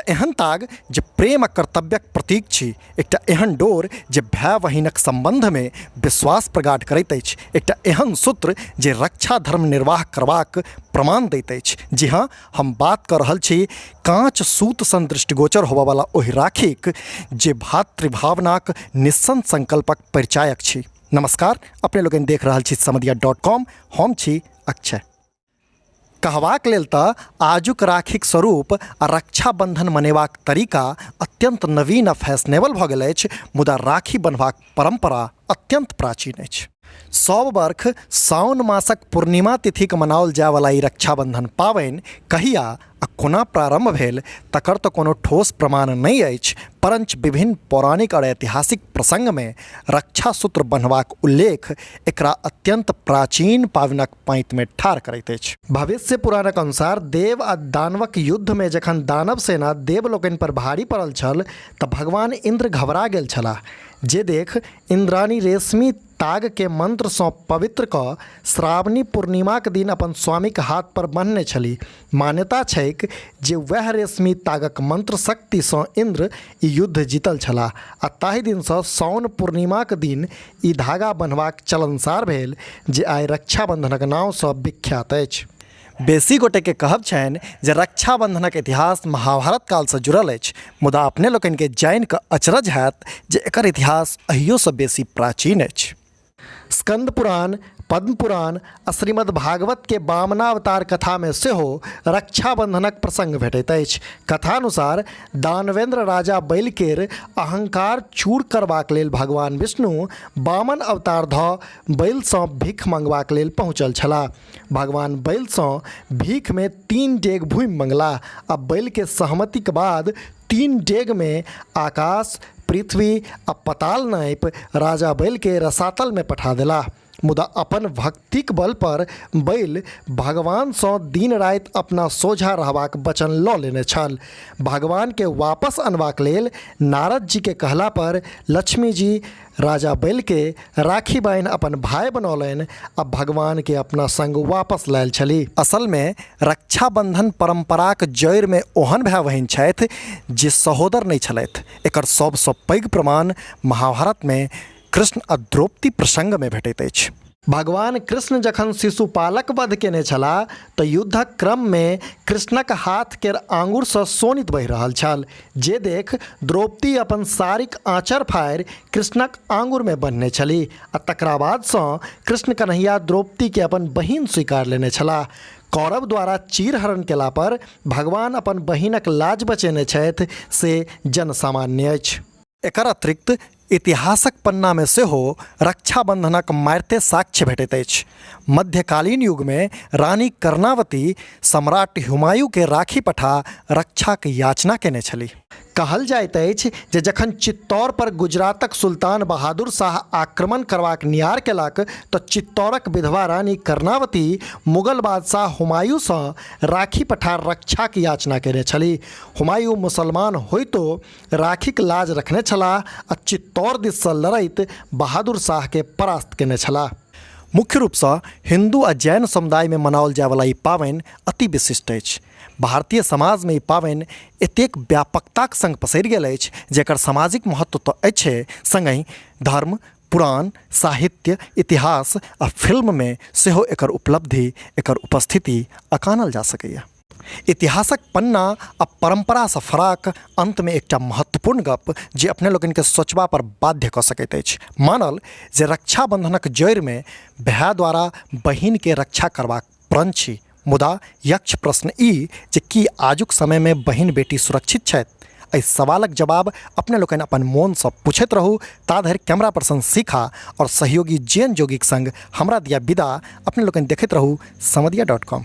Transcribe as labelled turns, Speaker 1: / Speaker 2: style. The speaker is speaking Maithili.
Speaker 1: एहन ताग जे प्रेम आ कर्तव्यक प्रतीक छी, एकटा एहन डोर जे भाय बहिनक सम्बन्धमे विश्वास प्रगाढ़ करैत अछि, एकटा एहन सूत्र जे रक्षा धर्म निर्वाह करबाक प्रमाण दैत अछि। जी हाँ, हम बात कऽ रहल छी काँच सूत सन दृष्टिगोचर होबऽवला ओहि राखीक जे भातृभावनाक निस्सन संकल्पक परिचायक छी। नमस्कार, अपने लोकनि देख रहल छी समदिया डॉट कॉम, हम छी अक्षय। कहबाक लेल तऽ आजुक राखीक स्वरूप आ रक्षाबन्धन मनेबाक तरीका अत्यन्त नवीन आ फैशनेबल भऽ गेल अछि, मुदा राखी बन्हबाक परम्परा अत्यन्त प्राचीन अछि। सब बर्ख साओन मासक पूर्णिमा तिथिके मनाओल जायवला ई रक्षाबन्धन पाबनि कहिया आ कोना प्रारम्भ भेल तकर तऽ कोनो ठोस प्रमाण नहि अछि, परञ्च विभिन्न पौराणिक आओर ऐतिहासिक प्रसङ्गमे रक्षासूत्र बन्हबाक उल्लेख एकरा अत्यन्त प्राचीन पाबनिक पाँतिमे ठाढ़ करैत अछि। भविष्य पुराणक अनुसार देव आ दानवक युद्धमे जखन दानव सेना देव लोकनि पर भारी पड़ल छल तऽ भगवान इन्द्र घबरा गेल छलाह, जे देख इन्द्राणी रेशमी तागके मन्त्रसँ पवित्र कऽ श्रावणी पूर्णिमाक दिन अपन स्वामीक हाथ पर बन्हने छलीह। मान्यता छैक जे वएह रेशमी तागक मन्त्र शक्तिसँ इन्द्र ई युद्ध जीतल छलाह आ ताहि दिनसँ साओन पूर्णिमाक दिन ई धागा बन्हबाक चलनसार भेल जे आइ रक्षाबन्धनक नामसँ विख्यात अछि। बेसी गोटेके कहब छनि जे रक्षाबन्धनक इतिहास महाभारत कालसँ जुड़ल अछि, मुदा अपने लोकनिके जानिकऽ अचरज हैत जे एकर इतिहास एहियोसँ बेसी प्राचीन अछि। स्कन्द पुराण, पद्म पुराण आ श्रीमद्भागवतके वामनावतार कथामे सेहो रक्षाबन्धनक प्रसङ्ग भेटैत अछि। कथानुसार दानवेन्द्र राजा बलि केर अहंकार चूर करबाक लेल भगवान विष्णु वामन अवतार धऽ बलिसँ भीख मङ्गबाक लेल पहुँचल छलाह। भगवान बलिसँ भीखमे 3 डेग भूमि मङ्गलाह आ बलिके सहमतिक बाद 3 डेगमे आकाश, पृथ्वी आ पताल नापि राजा बलिके रसातलमे पठा देलाह। मुदा अपन भक्तिक बल पर बलि भगवानसँ दिन राति अपना सोझा रहबाक वचन लऽ लेने छल। भगवानके वापस अनबाक लेल नारद जीके कहला पर लक्ष्मी जी राजा बलिके राखी बान्हि अपन भाय बनौलनि आ भगवानके अपना संग वापस लायल छली। असलमे रक्षाबन्धन परम्पराक जड़िमे ओहन भाय बहिन छथि जे सहोदर नहि छलथि। एकर सबसँ पैघ प्रमाण महाभारतमे कृष्ण आ द्रौपदी प्रसङ्गमे भेटैत अछि। भगवान कृष्ण जखन शिशुपालक वध केने छलाह तऽ युद्धक क्रममे कृष्णक हाथ केर आंगुरसँ शोणित बहि रहल छल, जे देख द्रौपदी अपन साड़ीक आँचर फाड़ि कृष्णक आंगुरमे बन्हने छलीह आ तकरा बादसँ कृष्ण कन्हैया द्रौपदीके अपन बहिन स्वीकार लेने छलाह। कौरव द्वारा चीरहरण केला पर भगवान अपन बहिनक लाज बचेने छथि से जनसामान्य अछि। एकर अतिरिक्त इतिहासक पन्नामे सेहो रक्षाबन्धनक मारिते साक्ष्य भेटैत अछि। मध्यकालीन युगमे रानी कर्णावती सम्राट हुमायूँके राखी पठा रक्षाक याचना केने छलीह। कहल जाइत अछि जे जखन चित्तौड़ पर गुजरातक सुल्तान बहादुर शाह आक्रमण करबाक नियार केलक तऽ चित्तौड़क विधवा रानी कर्णावती मुगल बादशाह हुमायूँसँ राखी पठा रक्षाक याचना केने छलीह। हुमायूँ मुसलमान होइतो राखीक लाज रखने छलाह आ चित्तौड़ दिससँ लड़ैत बहादुर शाहके परास्त केने छलाह। मुख्य रूपसँ हिन्दू आ जैन समुदायमे मनाओल जायवला ई पाबनि अति विशिष्ट अछि। भारतीय समाजमे ई पाबनि एतेक व्यापकताक सङ्ग पसरि गेल अछि जे एकर सामाजिक महत्व तऽ अछि सङ्गहि धर्म, पुराण, साहित्य, इतिहास आ फिल्ममे सेहो एकर उपलब्धि, एकर उपस्थिति अकानल जा सकैए। इतिहासक पन्ना आ परम्परासँ फराक अन्तमे एकटा महत्वपूर्ण गप जे अपने लोकनिके सोचबा पर बाध्य कऽ सकैत अछि। मानल जे रक्षाबन्धनक जड़िमे भाय द्वारा बहिनके रक्षा करबाक प्रण छी, मुदा यक्ष प्रश्न ई जे की आजुक समयमे बहिन बेटी सुरक्षित छथि? एहि सवालक जवाब अपने लोकनि अपन मोनसँ पूछैत रहू। ता धरि कैमरा पर्सन शिखा आओर सहयोगी जेन जोगीक संग हमरा दिया विदा। अपने लोकनि देखैत रहू समदिया डॉट कॉम।